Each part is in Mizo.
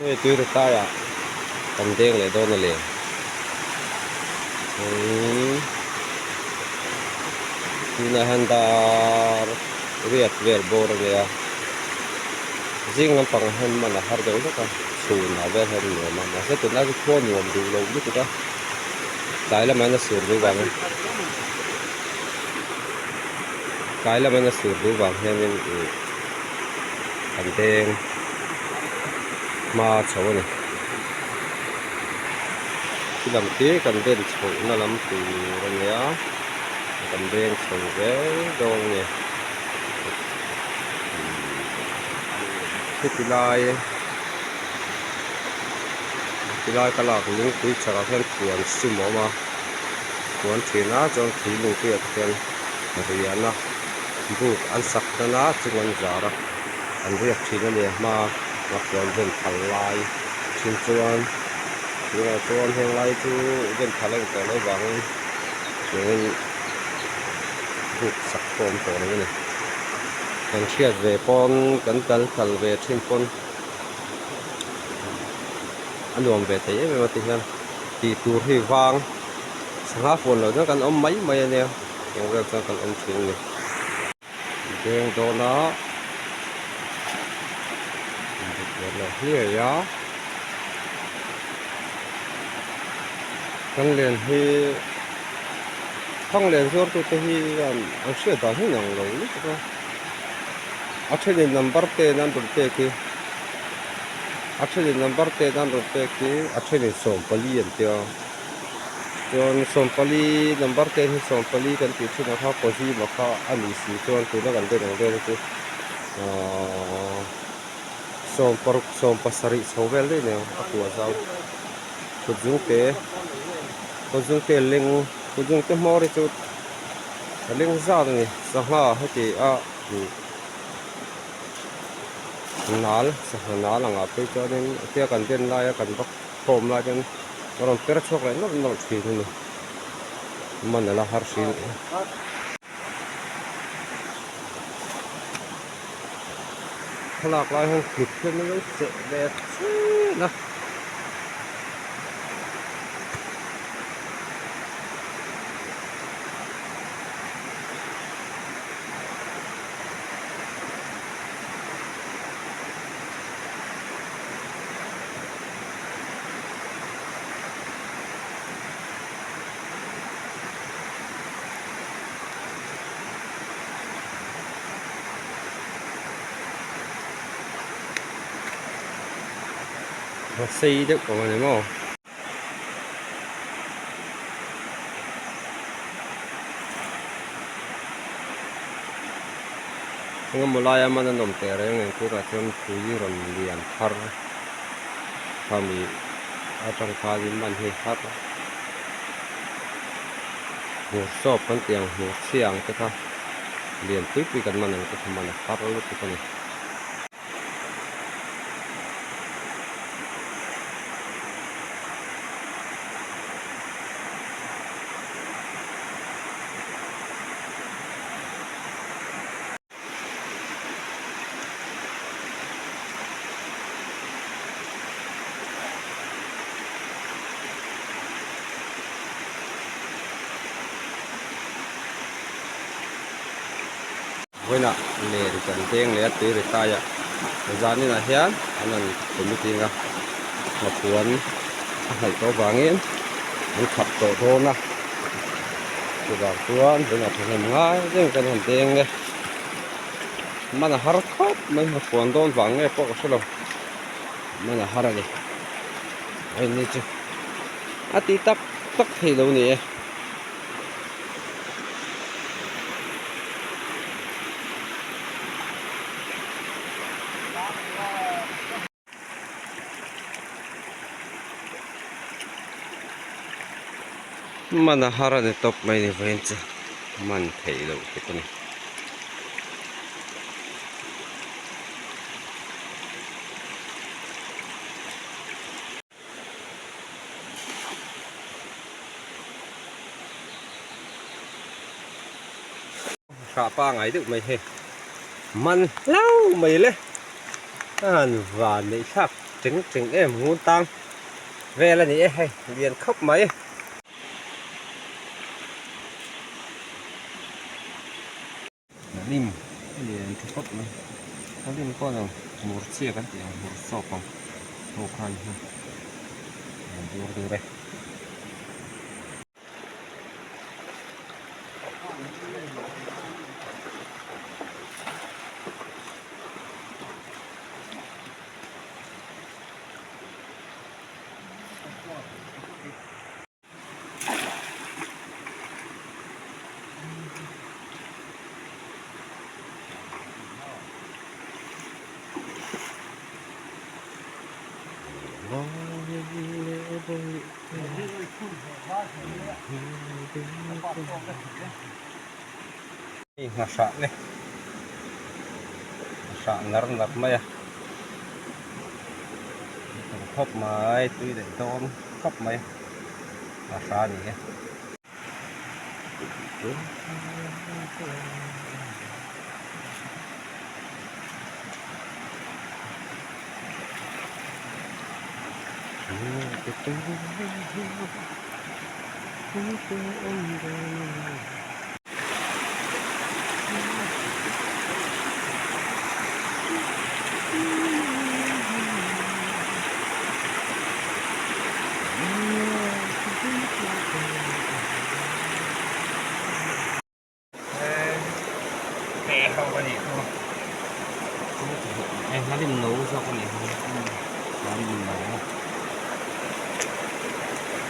Hei tui ri taiah kan deng leh dawn a le. Chuan tunah hian dar riat vel bawr a nia. Zing lampang hian man a har deuh hlek a, chhunah vel hian a nuam a, mahse tunlai chu khua nuam duh lo lutuk a, tlai lamah hian a sur duh vang tlai lamah hian a sur duh vang hianin ih kan deng hma chho a ni. Khi lam khi kan den chhohna lam tur a nia kan deng chho zel dawn a ni. Heti lai heti lai ka lak lungpui chhakah khian puan sum a awm a puan thin a chuan khi lungpuiah te khian rian a buk an sak hnan a chung an zar a an riak thin a ni a hma a puan ven phal lai thin chuan tunah chuan heng lai chu ven phal a ni tawh loh vangin chuangin buk sak pawh a awm tawh lo a ni. Kan hriat ve pawn kan kal kal ve thin pawn a nuam ve thei em em a ti hian tih tur hi vang sangha fuan loh chuan kan awm mai mai a nia eng vel chuan kan awm thin a ni. Beng dawn a inbukbuat loh hliai a kan len hi. Thang len zuartute hi an hriat dan hi inang lo lutuk a, a thenin number ten an rawn pek hi, a thenin number ten an rawn pek hi a thenin sawmpali an tia, chuan sawmpali number ten hi sawmpali kan tih thin ang kha Kohima kha a ni si chuan tuna kan den ang vel hi chu ahh sawmparuk sawmpasarih chho vel daih nen a kua zau kut zungte. Kut zungte leng kut zungte hmawr hi chu a leng zat a ni sangha heti a nal sangha nal ang ah phei chuanin hetia kan den laia kan va khawm lai chuan a rawn per chhuak leh nawlh nawlh thin a ni man a la har hrin thlalak lai hian kut hian an lo cheh ve thin a. A sei deuh awm a ni maw. Engemaw laia man an awm teh reng nen tunah chuan tui rawn lian thar khami atang khanin man hi har hmur sawp kan tih ang hmur chhia ang te kha lian pui pui kan man ang te kha man a har lutuk a ni. Vawiinah len kan deng leh a tui ri taiah zaninah hian an rawn committee a nghapuan a hnaih tawh avangin an khap tawh dawn a chuvang chuan vawiinah thawhnem ngai reng kan han deng e man a har khawp mai nghapuan dawn vang nge pawh ka hre lo man a har a ni vawiin ni chu a ti tak tak thei lo ni e. Man a har a ni tawp mai ni vawiin chu man theih loh tuk a ni. Hrah pangai deuh mai hei man hlau mai le a han van neih thlak. Teng teng em ngun tang vel a ni e hei lian khawp mai. Lim a lian tha khawp mai a lim pawh a mur chiah kan tih ang mur sawp ang ho khan hi a dur dur e. Nghahrah le nghahrah nar nar mai a khawp mai tui leh dawn khawp mai nghahrah a ni e.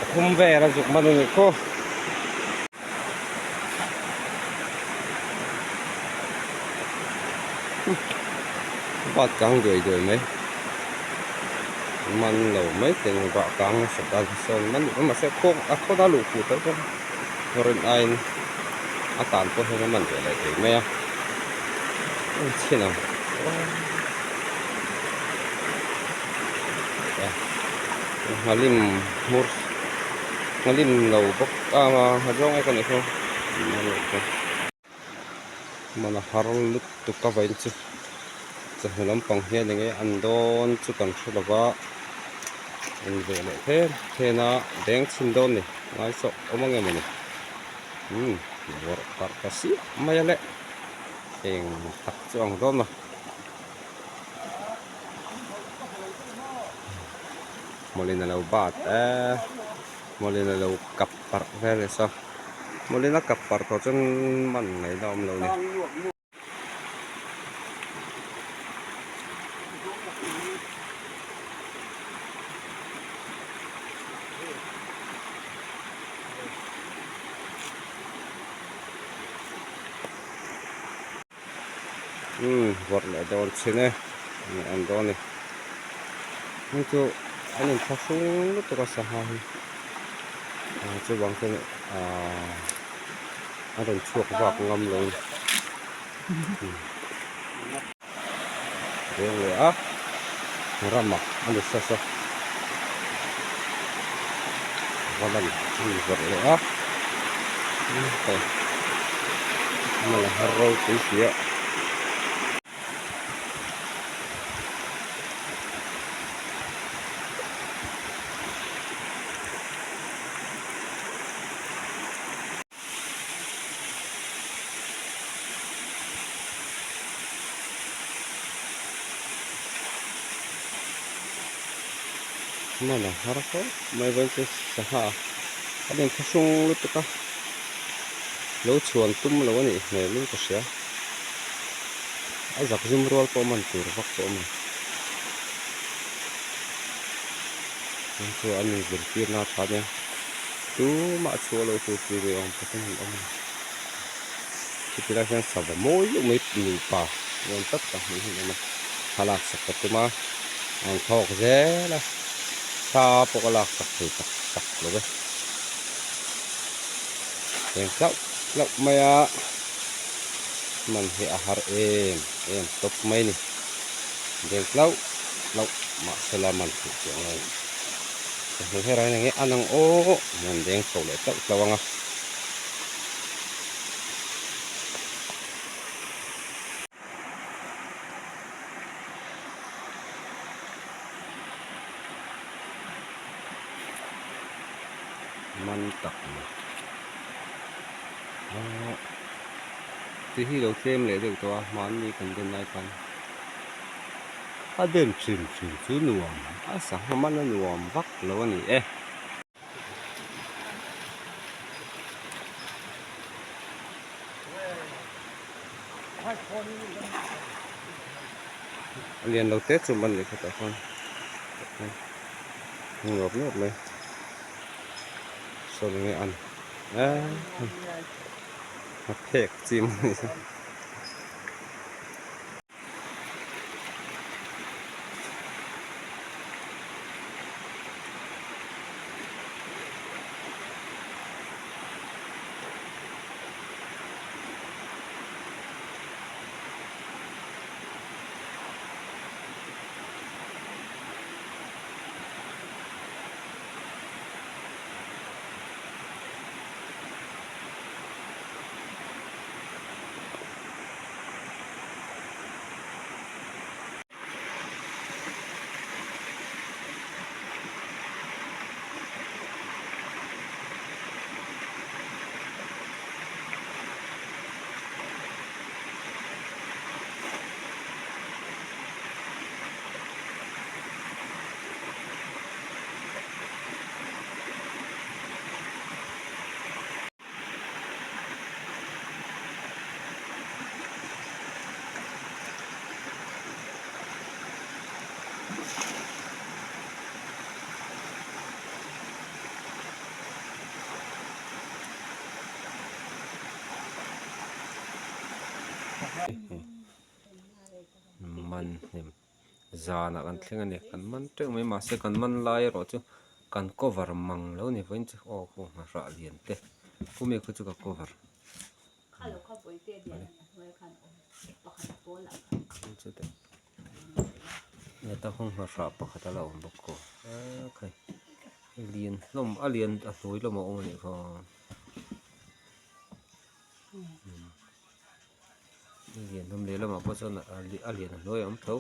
Pathum vel a zuk man a ni khaw. Bat kang duai duai mai man lo mai te ni bah kang nasa tan hi sawn man duh mahse khaw a khaw da luh fuh tawh chuan rin aiin a tan pawh hian a man ve leh thei mai a en chhin ang nghalim hmur nghalim lo bawk a a zawng e ka nih khaw man a har lutuk a vawiin chu chawhnu lampang hian enge an dawn chu kan hre lo va en ve leh then then a deng chhin dawn ni ngai sawh awm ang emaw ni umm vawrh parh ta siah mai a le eng tak chu ang dawn a. Mawlin a lo bat e mawlin a lo kap parh vel e saw mawlin a kap parh tawh chuan man ngaihna a awm lo a ni. Umm vawrh leh dawn chhin e an dawn a ni heng chu an inthlahrung lutuk a sangha hi ah chuvang chuan ahh a rawn chhuak vak ngam lo a ni reng leh a ramah a ni sasa va lan a ni vawrh leh a hei a la har ropui si a. Hman a har khawp mai vawiin chu sangha a in thlahrung lutuk a lo chhuan tum lo a nih hmel in ka hria a zak zum rual pawh man tur vak pawh a awm lo chu an inzirtir na tha nia. Tumah chhuah loh tur tih ve awm tak in an awm a ni. Chuti lai hian sava mawi deuh mai nupa nuam tak tak hmuh hi an awm a, thlalak sak ka tum a, an thawk zel a, thla pawh ka lak sak thei tak tak lo e. Eng hlauh hlauh mai a, man hi a har em em tawp mai a ni. Deng hlauh hlauh mahsela man theih chuang lo a ni. Ka hmu her a enge an ang aw an deng chho leh tlauh tlauh ang a. Man tak mai ahh ti hi lo tlem leh deuh tawh a hmanni kan den lai khan a den hrim hrim chu nuam a sangha man a nuam vak lo a ni e. A lian lo te chu man leh khatah khan nuap nuap mai saw enge an eee a phek chi mai ni. Man hnem zanah kan thleng a ni kan man teuh mai mahse kan man lai erawh chu kan cover mang lo ni vawiin chu aw khu nghahrah lian te khumi khu chu ka cover. Heta khaw nghahrah pakhat a la awm bawk aw ekhai lian hlawm a lian a hnuai lamah a awm a nih kha. Lian hlawm lehlamah pawh chuan a lian a hnuai a awm tho.